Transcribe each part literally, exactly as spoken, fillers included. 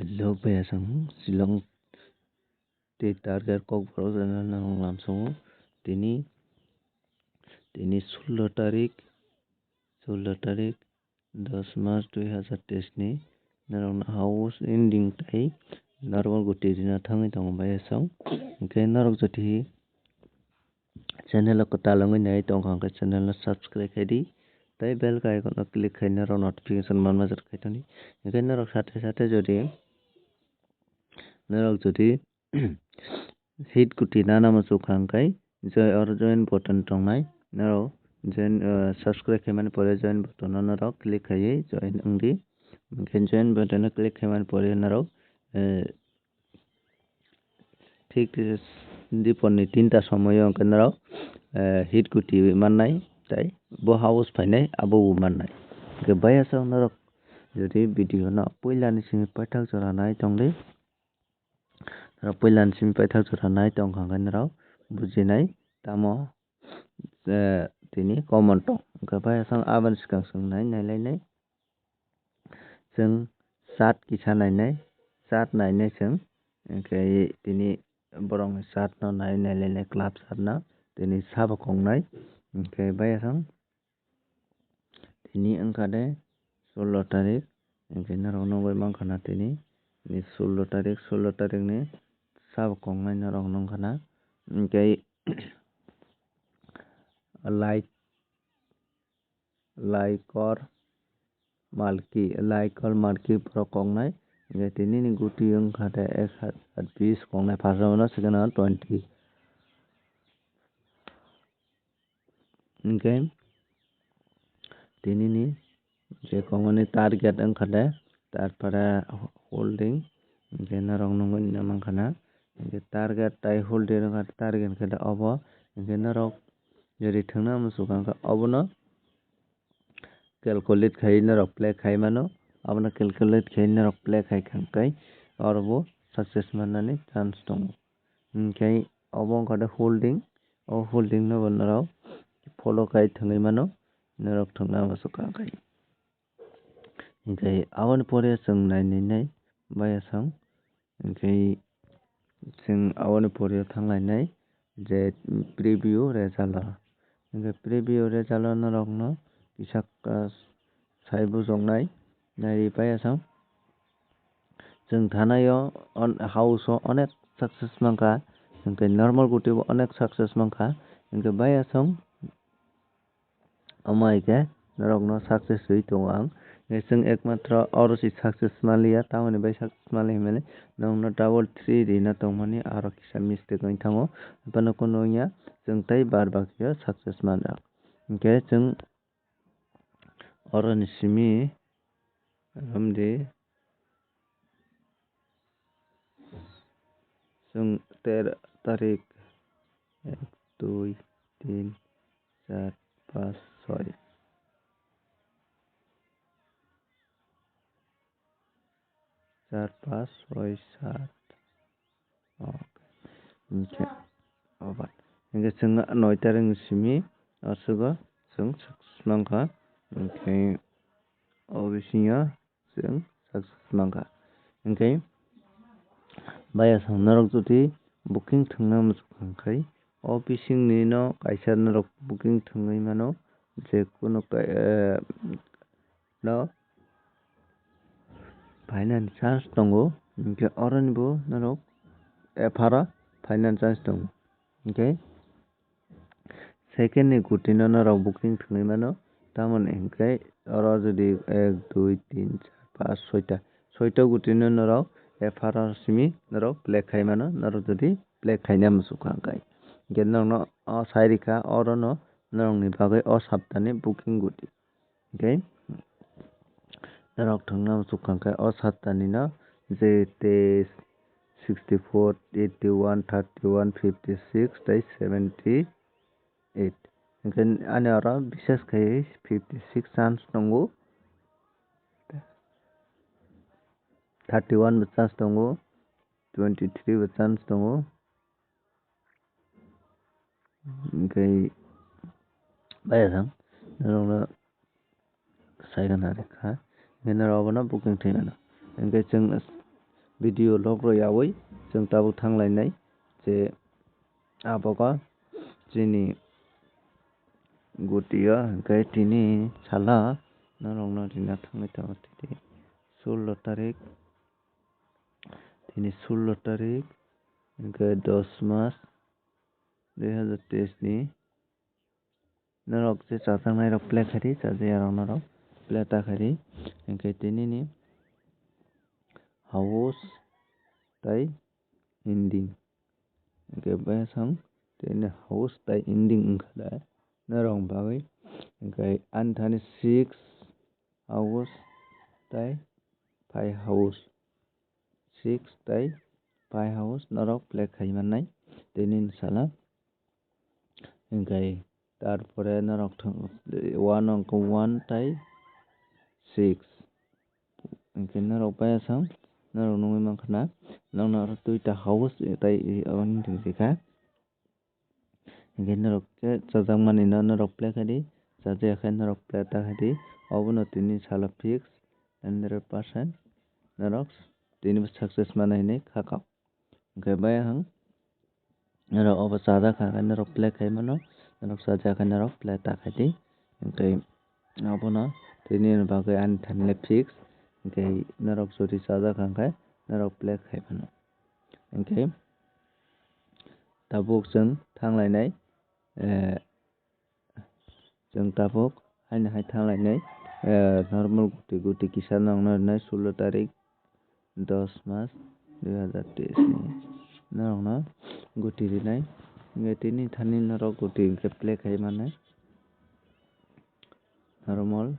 Hello, bayasang Shillong tei target Kokborok channel no lamsao. Tini, tini sullo tarik, sullo tarik, dos March dui hazar teis ni norok no house ending tai normal guti rina thangwi tongo bayasang. Hwnkhe norok jodi channel o kwtal wngwi nai tongkha hwnkhe channel no subscribe khai di tei bell icon o click khai norok notification manma jora khai tongdi. Hwnkhe norok sate sate jodi norok jodi hit guti nana muchukha hwnkhe join, oro join button tongnai norok join, ah, subscribe khaimani pore join button o norok click khaiwi join wngdi. Hwnkhe join button o click khaimani pore norok, eh, thik diporni tinta somoio hwnkhe norok, eh, hit guti mannai tei bo house phainai abo bo mannai. Hwnkhe bayasang norok jodi video no puilani simi paithak jora nai tongdi. Norok puilani simi paithak jora nai tongkha hwnkhe norok bujinai tamo, eh, tini common tong. Hwnkhe bayasang aboni swkang swkang nai nailainai. Chwng chart kisa nainai, chart nainai chwng, hwnkhe tini borokni chart no nai nailainai club chart no tini sabo kongnai. Hwnkhe bayasang tini wngkha de sullo tarik, hwnkhe norok nugwi mankha na tini, tini sullo tarik, sullo tarik ni sabo kongnai norok nungkha na. Hwnkhe light Laikor Malki, Laikor Malki borok koknai. Hwnkhe tini ni guti wngkha de ek hazar bis koknai, first round o, second round o twenty. Hwnkhe tini ni je kokmani target wngkha de, tarpore holding, hwnkhe norok nugwi mankha na. Hwnkhe target tai holding wngkha, target khe de obo, hwnkhe norok jodi thwngna muchukha hwnkhe obono calculate khai norok play khai mano, abono calculate khai norok play khai kha hwnkhe oro bo success mannani chance tongo. Hwnkhe obo wngkha de holding, o holding no bo norok follow khai thwngwi mano, norok thwngna muchukha hwnkhe. Hwnkhe aboni pore chwng nai nai nai bayasang. Hwnkhe chwng aboni pore thang lainai je preview result o. Hwnkhe preview result o norokno kisa, ah, sai bujoknai nai bayasang. Chwng thanai o on-, house o onek success mankha, hwnkhe normal guti bo onek success mankha, hwnkhe bayasang. Omo hai khe norokno success rwi tongo ang. Hwnkhe chwng ekmatro oro se success manliya, tamoni bai success manliya hinmani norokno double three rina tongmani aro kisa mistake wng thango. Bono kunu wngya, chwng tei bar bakio success manrok. Hwnkhe chwng oroni simi romdi. Chwng tero tarik, ek, dui, tin, char, pas, soi. Char, pas, soi, sat. Ok. Hwnkhe, obat. Hwnkhe chwng noi tarik ni simi, aswgo chwng success mankha. Hwnkhe, o bisingo chwng success mankha. Hwnkhe bayasang norok jodi booking thwngna muchukha hwnkhe o bisingni no kaisa norok booking thwngwi mano, je kunu kai-, eh, no phainani chance tongo, hwnkhe oroni bo norok epharo phainani chance tongo. Hwnkhe second ni guti no norok booking thwngwi mano, tamoni hwnkhe oro jodi ek, dui, tin, char, pas, soita, soita guti no norok epharo simi norok play khai mano, norok jodi play khaina muchukha hwnkhe. Hwnkhe norokno o sai rikha, oro no norokni bagwi o saptani booking guti. Hwnkhe norok thwngna muchukha hwnkhe o sattani no je tei sixty four, eighty one, thirty one, fifty six tei seventy eight. Hwnkhe ani oro bises khai fifty six chance tongo, thirty one bo chance tongo, twenty three bo chance tongo. Hwnkhe bayasang norokno saigana rikha, hwnkhe norok abono booking thwi mano. Hwnkhe chwng video log rw yaui chwng tabuk thanglainai je abogo chini gutio hwnkhe tini salo norokno rina thangwi tongo tini sullo tarik, tini sullo tarik hwnkhe dos mas dui hazar teis ni. Norok je chajaknai rok play khaidi, chajaya rok norok play ta khaidi. Hwnkhe tinini house tai ending. Hwnkhe bayasang tini house tai ending wngkha da norok bagwi. Hwnkhe ani thani six house tai five house, six tai five house norok play khai mannai tini sala. Hwnkhe tarpore norok thang-, one wngkha one tai six. Hwnkhe norok bayasang norok nugwi mankha na, nokno oro duita house tai aboni thwngwi kha. Hwnkhe norok khe chajakmani no norok play khaidi, chajaya khe norok play ta khaidi, obono tini salo fix hundred percent norok tini bo success manai hinwi kha kok. Hwnkhe bayasang norok obo chajak kha khe norok play khai mano, norok chajak khe norok play ta khaidi. Hwnkhe abono tini ni bagwi ani thani le fix, hwnkhe norok jodi chajak kha khe norok play khai mano. Hwnkhe tabuk chwng thanglainai, eh, chwng tabuk haino hai thanglainai, eh, normal guti guti kisa nokno rinai sullo tarik dos mas dui hazar teis ni norokno guti rinai. Hwnkhe tini thani norok guti hwnkhe play khai mannai normal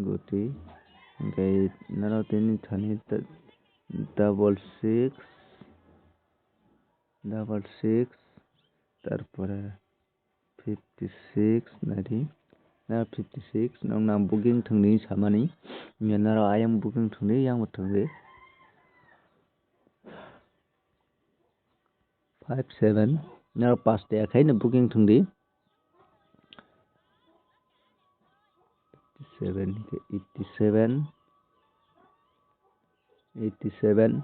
guti, hwnkhe norok tini thani double six, double six, tarpore fifty six naidi, na fifty six nokna booking thwngdi samani, nokna ayang booking thwngdi, yang bo thwngdi. Five seven, nokna paste ya khaino booking thwngdi. Fifty seven, eighty seven, eighty seven,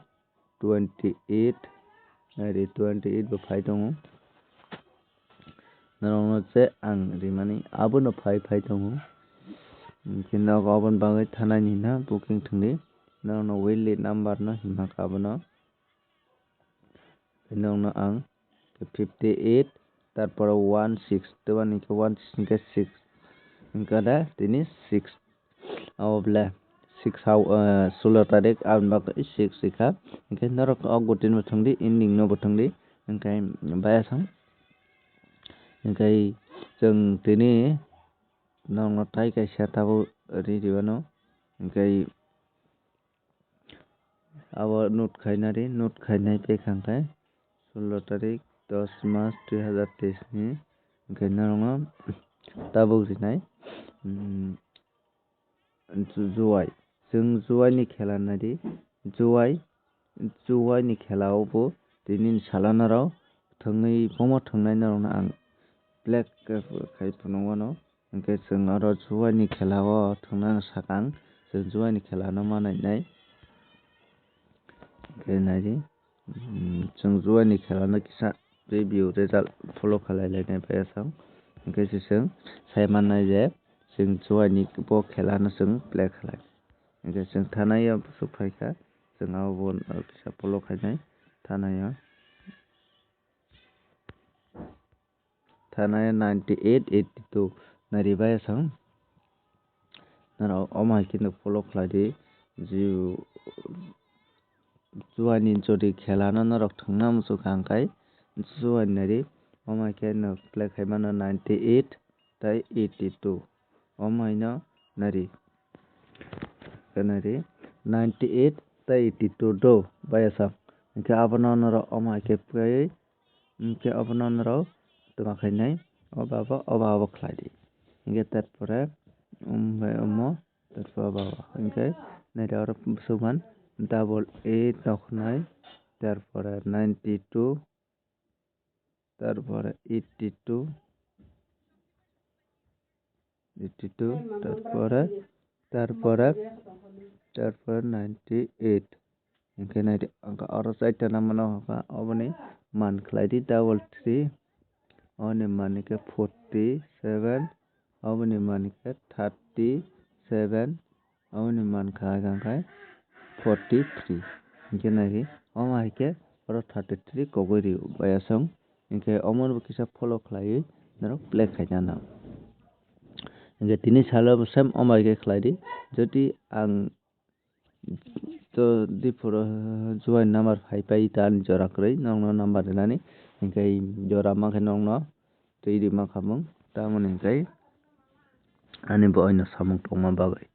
twenty eight, naidi twenty eight bo phai tongo. Norokno je ang rimani abono phai phai tongo. Hwnkhe nogo aboni bagwi thanani hwnna booking thwngdi. Norokno weekly number no himma kha abono. Nokno ang fifty eight, tarpore one six, tei one hwnkhe one six hwnkhe six, hwnkhe da tini six. Abo ble six hao, eh, sullo tarik aboni bagwi six wngkha. Hwnkhe norok o gutino thwngdi, ending no bo thwngdi, hwnkhe bayasang. Hwnkhe chwng tini norokno tai kaisa tabuk ri rwano, hwnkhe abo note khainari, note khainai pekha hwnkhe sullo tarik dos mas dui hazar teis ni, hwnkhe norokno tabuk rinai, mm, ju-, juai. Chwng juaini khela naidi, juai, juaini khela o bo tini ni salo norok thwngwi bomo thwngnai norokno ang play khai phunuk mano. Hwnkhe chwng oro juaini khela o thwngna sakang, chwng juaini khela no ma nainai. Hwnkhe naidi, mm, chwng juaini khela no kisa preview result follow khalai lainai bai aswk. Hwnkhe se chwng sai mannai je chwng juaini bo khela no chwng play khalai. Hwnkhe chwng thanai o bwswk phaikha, chwng abo bo kisa follow khainai thanai o. Thanai ninety eight eighty two nari bai aswk. Norok omo hai khe no follow khlai di. Ju-, juaini jodi khela no norok thwngna muchung kha hwnkhe juaini nari omo hai khe no play khai mano ninety eight tei eighty two. Omo hai no nari. Khe nari ninety eight tei eighty two do bai aswk. Hwnkhe abono norok omo hai khe paiwi Hwnkhe obono norok twma khainai, o baba, o baba bo khlai di. Hwnkhe tarpore, um, bai omo, tarpore o baba. Hwnkhe naidi oro bwswk man double eight nokhnai, tarpore ninety two, tarpore eighty two, eighty two, tarpore, tarpore, tarpore ninety eight. Hingke naidi, ang kha oro chaita number no hokha, oboni man khlai di double three, oboni man hingke forty seven, oboni man hingke thirty seven, oboni man kha hingke forty three. Hingke naidi, omo hai khe oro thirty three kogwi rio bayasong. Hingke omo no bo kisa follow khlaiwi norok play khaina nang. Hingke tini salo bo same omo hai khe khlai di. Jodi ang to diphuru juai number phai pai ta ani jora kwrwi nokno number rinani, hingke jora mankhe nokno twi rima khamung, tamoni hingke ani bo oino samung tongma bagwi.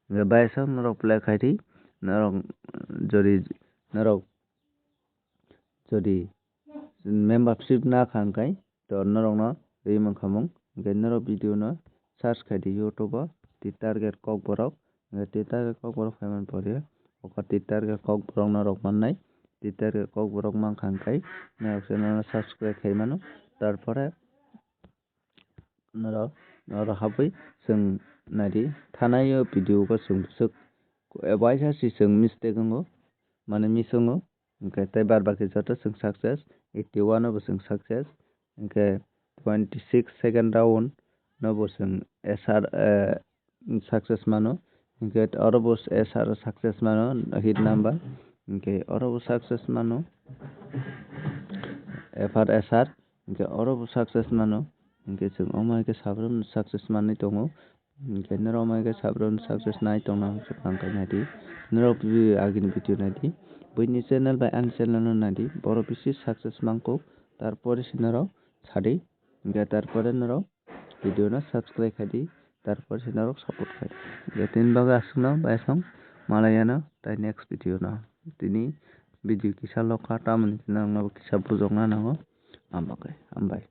Hingke bayasok norok play khai di, norok jodi norok jodi membership na kha hingkai to norokno rimung khamung. Hingke norok video no search khai di YouTube o, tei target kokborok, hingke tei target kokborok phaimani pore, oko tei target kokborok norok mannai, tei target kokborok mankha hingkai norok channel no subscribe khai mano. Tarpore norok oro habwi chwng naidi, thanai o video o chwng bwswk waisa se chwng mistake wngo, mane miss wngo. Hingke tei bar baki joto chwng success, eighty one o bo chwng success, hingke twenty six second round no bo chwng S R, eh, success mano, hingke oro bo S R success mano hit number, hingke oro bo success mano F R S R, hingke oro bo success mano, hingke chwng omo hai khe sabrum success manwi tongo. Hingke norok mai khe sabrum success nai tongna ang khe naidi. Norok agini video naidi. Buini channel bai ani channel no naidi. Borok bisi success mangkuk. Tarpore se norok sadi. Hingke tarpore norok video no subscribe khaidi. Tarpore se norok support khaidi. Hingke tini bagwi aswkno bai song malayano tai next video no. Tini video kisa lokha tamoni khe norokno bo kisa bujokna nango. Am bagwi hambai.